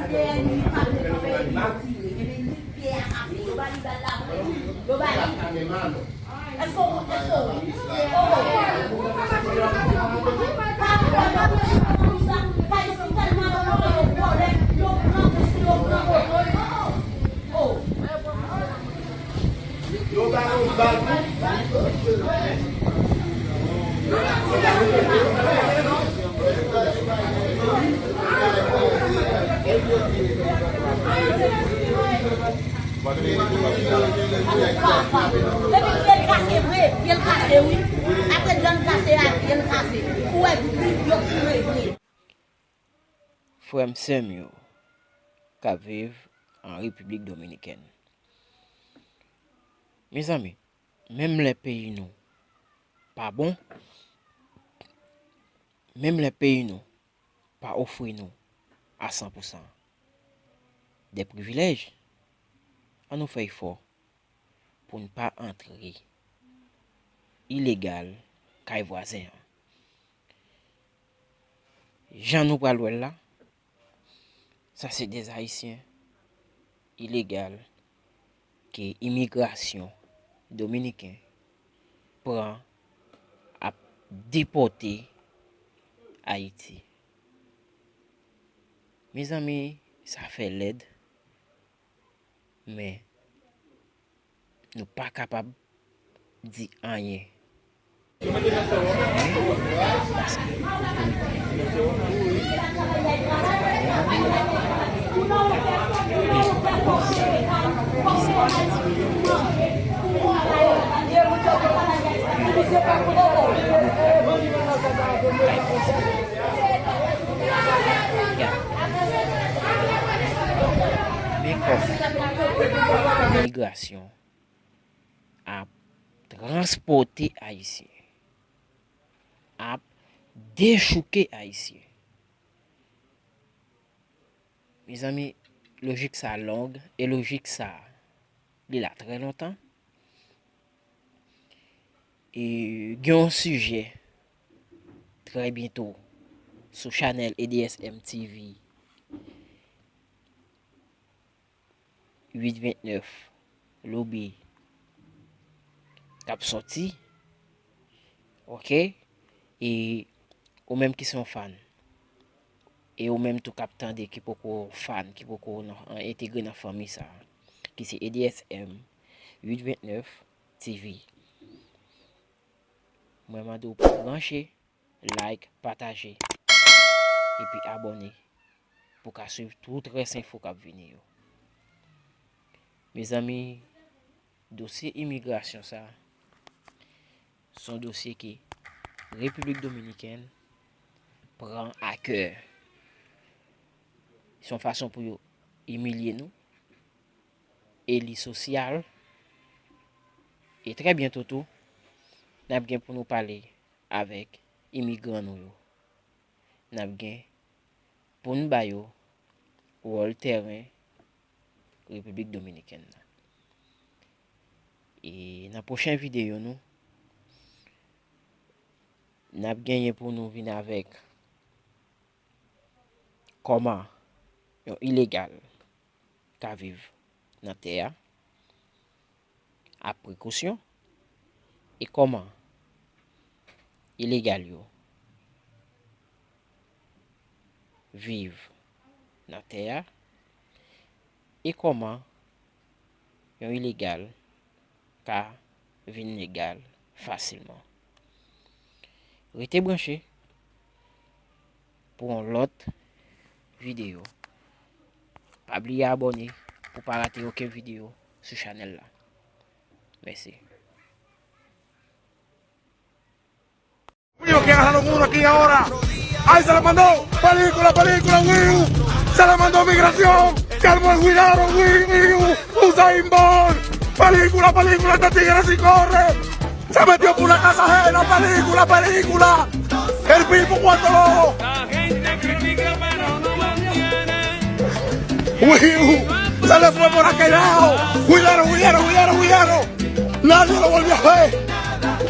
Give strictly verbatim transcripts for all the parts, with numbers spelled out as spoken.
Èske w, èske w wè? Epi pye l kase vre, pye l kase wi. Apre dan l kase a, pye l kase. Ou wè grif yo tire vre. Frè m, sè m yo k ap viv an Repiblik Dominikèn. Mezanmi, menm lè peyi nou pa bon, menm lè peyi nou pa ofri nou a san pou san de privilèj, ann nou fè efò pou n pa antre ilegal kay vwazen an. Jan nou pral wè l la, sa se de Ayisyen ilegal ke imigrasyon dominiken pran ap depòte Ayiti. Mezanmi, sa fè lèd, men nou pa kapab di anyen. Men kòman imigrasyon ap transpòte Ayisyen, ap dechouke Ayisyen. Mezanmi, lojik sa long e lojik sa li la trè lontan. E gen yon sijè trè byento sou chanèl E D S M T V uit ventnèf Lobi k ap sòti. Oke? E ou menm ki se yon fan, e ou menm tou k ap tande ki poko fan, ki poko nan, entegre nan fanmi sa, ki se E D S M uit ventnèf T V. Mwen mande w pou branche, like, pataje, epi abòne pou ka swiv tout rès enfo k ap vini yo. Mezanmi, dosye imigrasyon sa, se yon dosye ke Repiblik Dominikèn pran a kè. Se yon fason pou yo imilye nou, e li sosyal, e trè byento tou, n ap gen pou nou pale avèk imigran nou yo. N ap gen pou n ba yo wòl tèren Repiblik Dominikèn nan. E nan pwochen videyo nou, n ap genyen pou nou vin avèk kòman yon ilegal ka viv nan tè a ak prekosyon, e kòman ilegal yo viv nan tè a, e kòman yon ilegal ka vin legal fasilman. Rete branche pou yon lòt videyo. Pa bliye abòne pou pa rate okenn videyo sou chanèl la. Mèsi. Wiu, ¿qué hace lo muro aquí ahora? ¡Ay, se la mandó! ¡Película, película, Wiu! ¡Se la mandó migración! ¡Calma, cuidado, Wiu, Wiu! ¡Usain Bolt! ¡Película, película, este tigre sí corre! ¡Se metió por la casa ajena! ¡Película, película! ¡El Pipo cuatro Locos! ¡Wiu! ¡Se le fue por aquel lado! ¡Cuidado, cuidado, cuidado, cuidado! Nadie lo volvió a ver.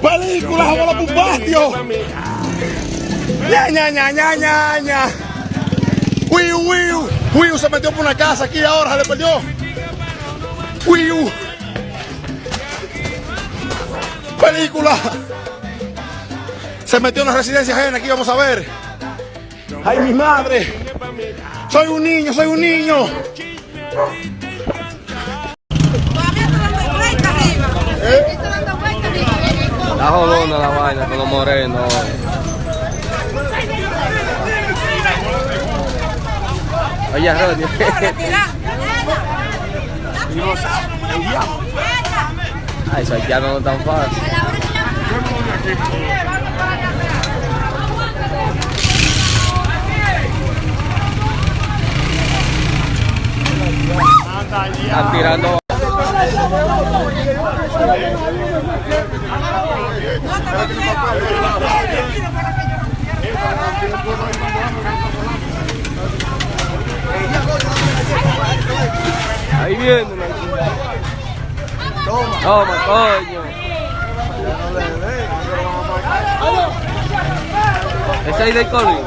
Película, se voló por un patio. Ña, ña, ña, ña, ña, ña. Wiu, wiu. Huyu se metió por una casa aquí ahora, se le perdió. Huyu. Película. Se metió en una residencia ajena aquí, vamos a ver. Ay, mi madre. Soy un niño, soy un niño. Está jodona la vaina con los morenos. Oye, Ronnie. Ay, esos haitianos no tan fácil. Están tirando. Ahí viene. Toma, coño. Ese ahí del Colin.